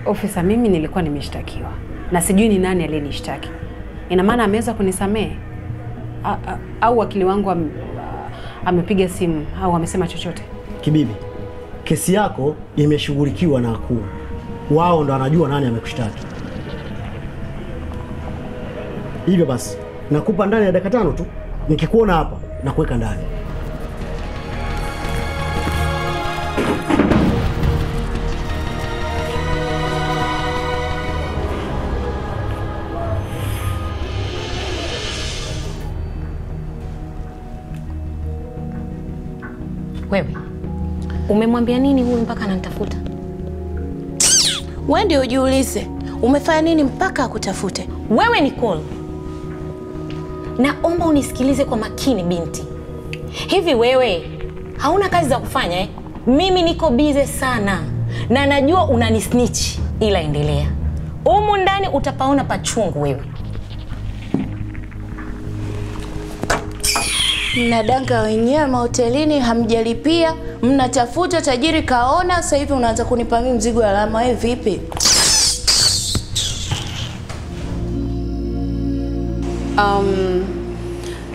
Officer, mimi nilikuwa nimeshtakiwa na sijui ni nani aliyenishtaki. Ina maana ameweza kunisamehe? Au wakili wangu amepiga simu au amesema chochote? Kibibi, kesi yako imeshughulikiwa na wakuu. Wao ndo wanajua nani amekushtaki. Hivyo basi, nakupa ndani ya dakika 5 tu. Nikikuona hapa na kuweka ndani. Wewe umemwambia nini huyu mpaka ananitafuta? Wewe ndio ujiulize, umefanya nini mpaka akutafute? Wewe Nicole, naomba unisikilize kwa makini binti. Hivi wewe hauna kazi za kufanya eh? Mimi niko busy sana na najua unanisnitch, ila endelea. Humu ndani utapaona pachungu wewe. Mnadanga wenyewe mahotelini, hamjalipia, mnatafuta tajiri kaona, sasa hivi unaanza kunipa mimi mzigo wa alama. Wewe vipi?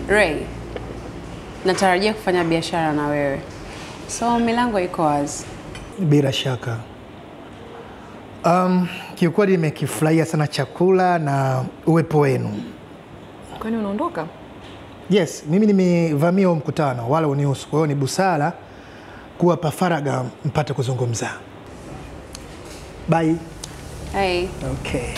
Ray, natarajia kufanya biashara na wewe. So milango iko wazi. Bila shaka. Kiukweli nimekifurahia sana chakula na uwepo wenu. Kwani unaondoka? Yes, mimi nimevamia huo mkutano wala unihusu. Kwa hiyo ni busara kuwapa faragha mpate kuzungumza. Bye. Hey. Okay.